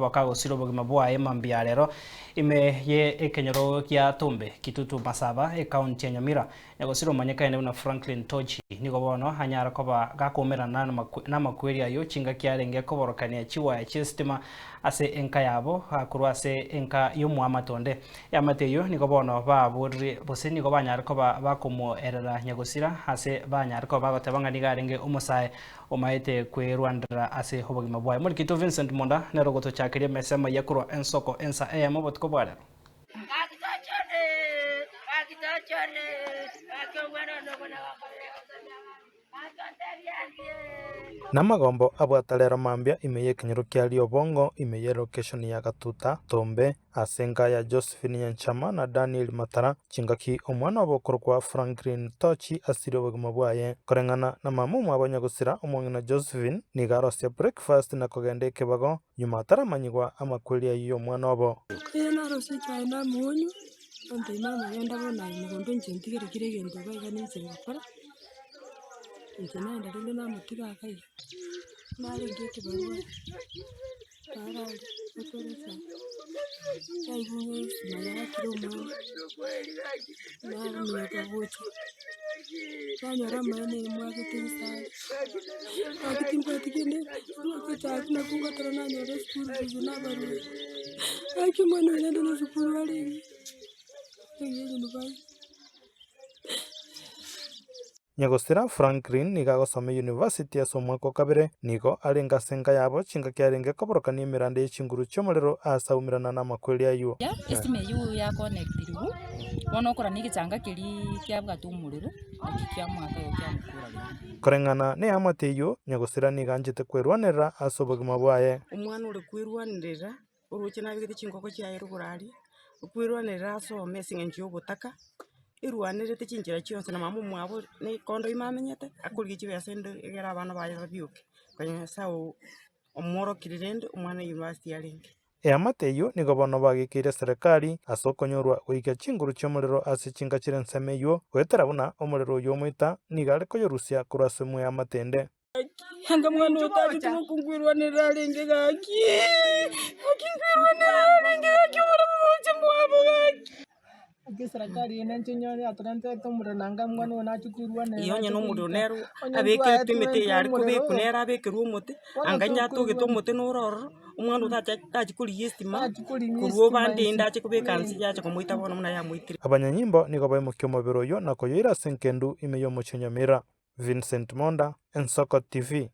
Bakagosira obogima bwaye mambia rero ime ye ekenyoro gia Tombe, Kitutu Masaba, ekaunti ya Nyamira. Nyagosira omanyekaine buna Franklin Tochi nigo bono anyare koba gakoumerana namakweri ayio chingaki arenge koborokania chiwaya chi'esitima ase enka yabo korwa ase enka y'omoamate onde. Eamate eyio nigo bono baborire gose nigo banyare koba bakomoerera nyagosira ase banyare koba bagoteba ng'a nigo arenge omosae Omaete kwerwanderera ase obogima bwaye. Omorikito Vincent Monda nere ogotochakeria emesa emayia korwa ensoko ensa eyemo obotuko bwa rero. Namagombo abwata rero mambia ime y'ekenyoro kia Riobongo ime y'elokeshoni ya Gatuta, Tombe, Ase enka ya Josephine Nyanchama na Daniel Matara, chingaki omwana obo okorokwa Franklin Tochi asirie obogima bwaye. Koreng'ana na mama omwabo nyagosira omong'ina Josephine nigo arosia breakfast na kogenda ekebago nyuma ataramanyigwa amakweri ayio y'omwana obo. Ere narosie echae namoonywa, ontebia mama genda bono aye mogondo inche ntigere kera egento iga iga ninche ngokora, inche naenda rende namotiga iga iga, narenge ekebarua. Nyagosira Franklin nigo agosoma eyunivasiti ase omwaka o kabere. Nigo arenge ase enka yabo chingaki arenge koborokania emeranda ye chinguru chi'omorero aase aumerana namakweri ayio. Estima eyio yakonectirwe, bono okora na egechanga keria kiabwate omorero, naki kiamoaka igo kiamokora rende. Koreng'ana neamate eyio, Nyagosira nigo anchete kwerwanerera ase obogima bwaye. Omwana ore kwerwanerera, oroche nabegete chingoko chiaye rogoro aria, okwerwanerera asome ase eng'encho ya obotaka, erwanerete chinchera chionsi na mama omwabo na ekondo ime amenyete, akorigia chibesa ende egere abana baye babioke, konya nyasaye oo omworokirie rende omwana university arenge. Eamate eyio nigo bono bagekeire eserekari ase okonyorwa goika chinguru chi'omorero ase chinka chire ensemo eyio, goetera buna omorero oyio omoita nigo are koyorusia korwa ase eamate ende. Anga mwana oyo tachete gokongwirwanera arenge gaki, gaki nkwirwanera arenge gaki oboremo boche mwabo gaki. Gaki eserekari eye nenche nyore yatorentete omorero naende omwana oyo nache koirwanera Igo onye nache na omorero goika. nero Onye abekeretwe ntwaetwe emete intwe yare omorero kobekwa nere abekerwe omote, bono anga inche tokoigwana. atogete omote noro ororo, omwana oyo tacha tachi korigia estima, Tachi korigia korwa estima obande inse. ende ache kobeka nse yacha komoita bono buna yamoitire. Abanyanyimbo nigo baimokia omobere oyio na koyoira ase engendu ime y'omochie o Nyamira. Vincent Monda, Ensoko TV.